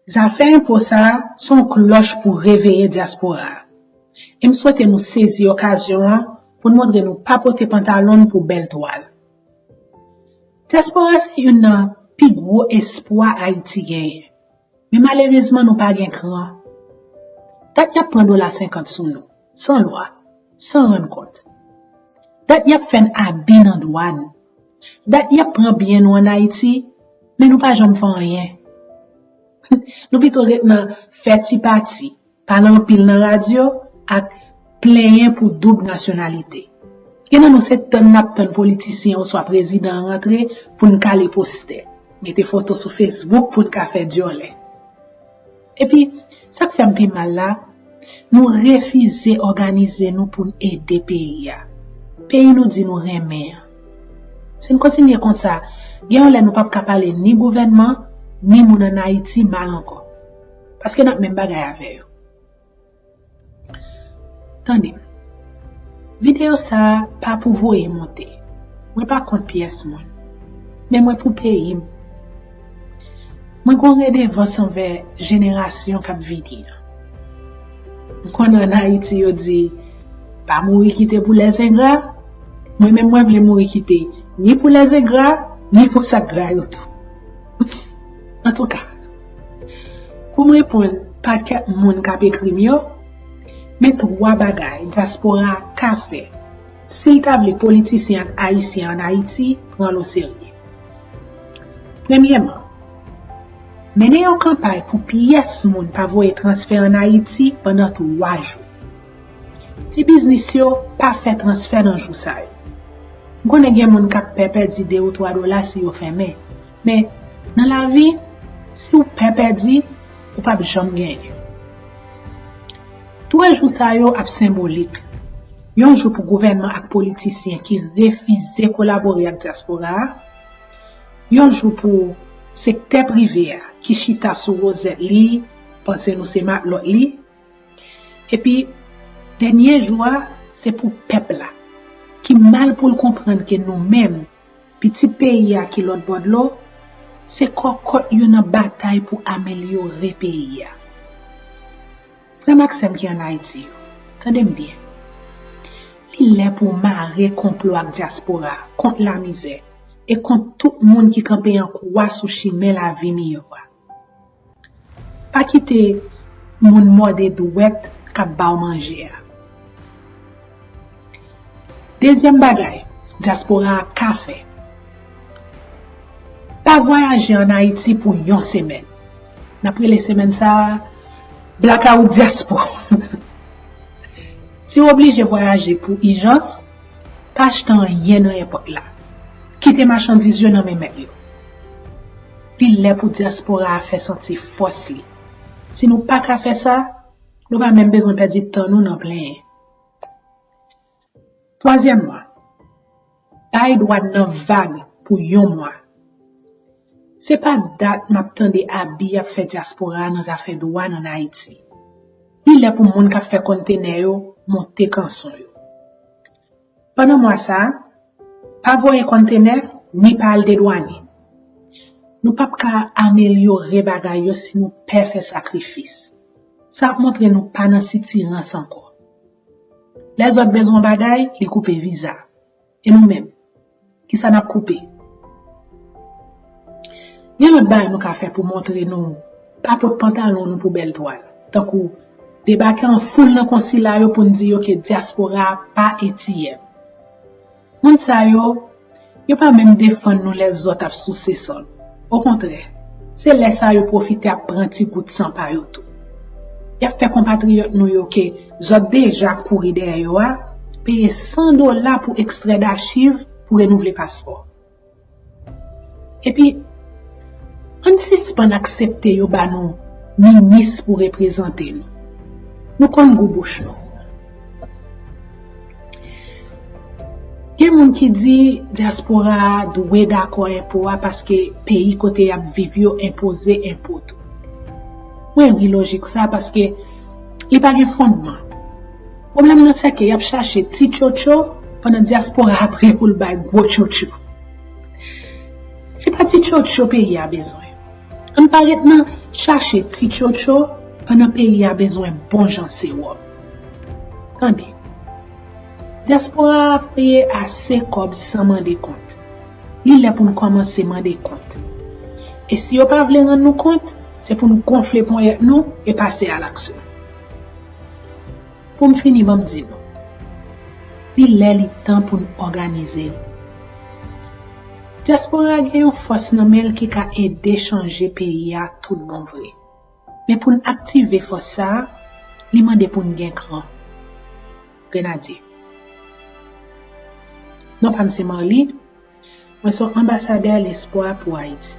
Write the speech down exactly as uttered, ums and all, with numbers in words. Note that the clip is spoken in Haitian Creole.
Zafè enpo sa a se yon klòch pou reveye dyaspora a. E m swete nou sezi okazyon an pou n montre nou pa pote pantalon n pou bèl twal. Dyaspora se youn nan pi gwo espwa Ayiti genyen. Men malerezman, nou pa gen kran. Dat y ap pran dola senkant sou nou, san lwa, san rann kont. Dat y ap fè n abi nan dwàn. Dat y ap pran byen nou ann Ayiti, men nou pa janm fè anyen. Nou pito ret nan fè ti pati, pale anpil nan radyo ak plenyen pou doub nasyonalite. Gen nan nou se tann n ap tann politisyen oswa prezidan an rantre pou n kale postè, mete foto sou Facebook pou n ka fè dyòlè. Epi, sa k fè m pi mal la, nou refize òganize nou pou n ede peyi a. Peyi nou di nou renmen an. Si n kontinye konsa, gen yon lè nou p ap ka pale ni gouvènman, ni moun ann Ayiti mal ankò. Paske n ap menm bagay avè yo. Tande m. Videyo sa a pa pou voye monte. Mwen pa kont pyès moun. Men mwen pou peyi m. Mwen gen yon redevans anvè jenerasyon k ap vini an. M konnen ann Ayiti yo di, pa mouri kite pou lèzengra. Mwen menm mwen vle mouri kite ni pou lèzengra, ni pou sa k gra yo tou. Antouka, pou m reponn pakèt moun k ap ekri m yo, men twa bagay dyaspora a ka fè si l ta vle politisyen ak Ayisyen ann Ayiti pran l oserye. Premyèman, mennen yon kanpay pou pyès moun pa voye transfè ann Ayiti pandan twa jou. Ti biznis yo pa fè transfè nan jou sa yo. M konnen gen moun k ap pè pèdi de ou twa dola si yo fèmen. Men, nan lavi, si w pè pèdi, ou p ap janm genyen. Twa jou sa yo ap senbolik. Yon jou pou gouvènman ak politisyen ki refize kolabore ak dyaspora a. Yon jou pou sektè prive a ki chita sou wozèt li, panse nou se matlòt li. Epi, dènye jou a, se pou pèp la, ki mal pou l konprann ke nou menm, pitit peyi a ki lòt bò dlo, se kòkòt yo nan batay pou amelyore peyi a. Frè m ak sè m ki ann Ayiti yo, tande m byen. Li lè pou w mare konplo ak dyaspora a kont lamizè e kont tout moun ki kanpe an kwa sou chimen lavi miyò a. Pa kite moun mòde dwèt k ap ba w manje a. Dezyèm bagay dyaspora a ka fè, pa vwayaje ann Ayiti pou yon semèn. N ap rele semèn sa a blakawout dyaspò. Si w oblije vwayaje pou ijans, pa achte anyen nan èpòt la. Kite machandiz yo nan men mèt yo. Li lè pou dyaspora a fè santi fòs li. Si nou pa ka fè sa, nou pa menm bezwen pèdi tan nou nan plenyen. Twazyèmman, bay dwàn nan vag pou yon mwa. Se pa dat m ap tande abi y ap fè dyaspora a nan zafè dwàn ann Ayiti. Li lè pou moun k ap fè konntenè yo monte kanson yo. Pandan mwa sa a, pa voye konntenè ni pa al dedwane. Nou p ap ka amelyore bagay yo si nou pè fè sakrifis. Sa ap montre nou pa nan sitirans ankò. Lèzòt bezwen bagay, li koupe viza. E nou menm, kisa n ap koupe? Gen lòt bagay nou ka fè pou montre nou pa pot pantalon nou pou bèl twal, tankou debake an foul nan konsila yo pou n di yo ke dyaspora a pa etiyèn. Moun sa yo, yo pa menm defann nou lè zòt ap souse sòl. Okontrè, se lè sa yo pwofite ap pran ti gout san pa yo tou. Y ap fè konpatriyòt nou yo ke zòt deja ap kouri dèyè yo a, peye san dola pou ekstrè dachiv pou renouvle paspò. Epi, ann sispann aksepte yo ba nou minis pou reprezante nou. Nou konn gou bouch nou. Gen moun ki di dyaspora a dwe dakò enpo a paske peyi kote y ap viv yo enpoze enpo tou. Mwen ri lojik sa paske li pa gen fondman. Pwoblèm nan se ke y ap chache ti tchotcho pandan dyaspora a prè pou l bay gwo tchotcho. Se pa ti tchotcho peyi a bezwen. Ann pa ret nan chache ti tchotcho pandan peyi a bezwen bon jan sewòm. Tande, dyaspora a voye ase kòb san mande kont. Li lè pou n kòmanse mande kont. E si yo pa vle rann nou kont, se pou n gonfle ponyèt nou e pase alaksyon. Pou m fini, ban m di nou, li lè li tan pou n òganize l. Dyaspora a gen yon fòs nan men l ki ka ede chanje peyi a tout bon vre. Men pou n aktive fòs sa a, li mande pou n gen kran. Grenadye. Non pa m se Marly, mwen se yon anbasadè lespwa pou Ayiti.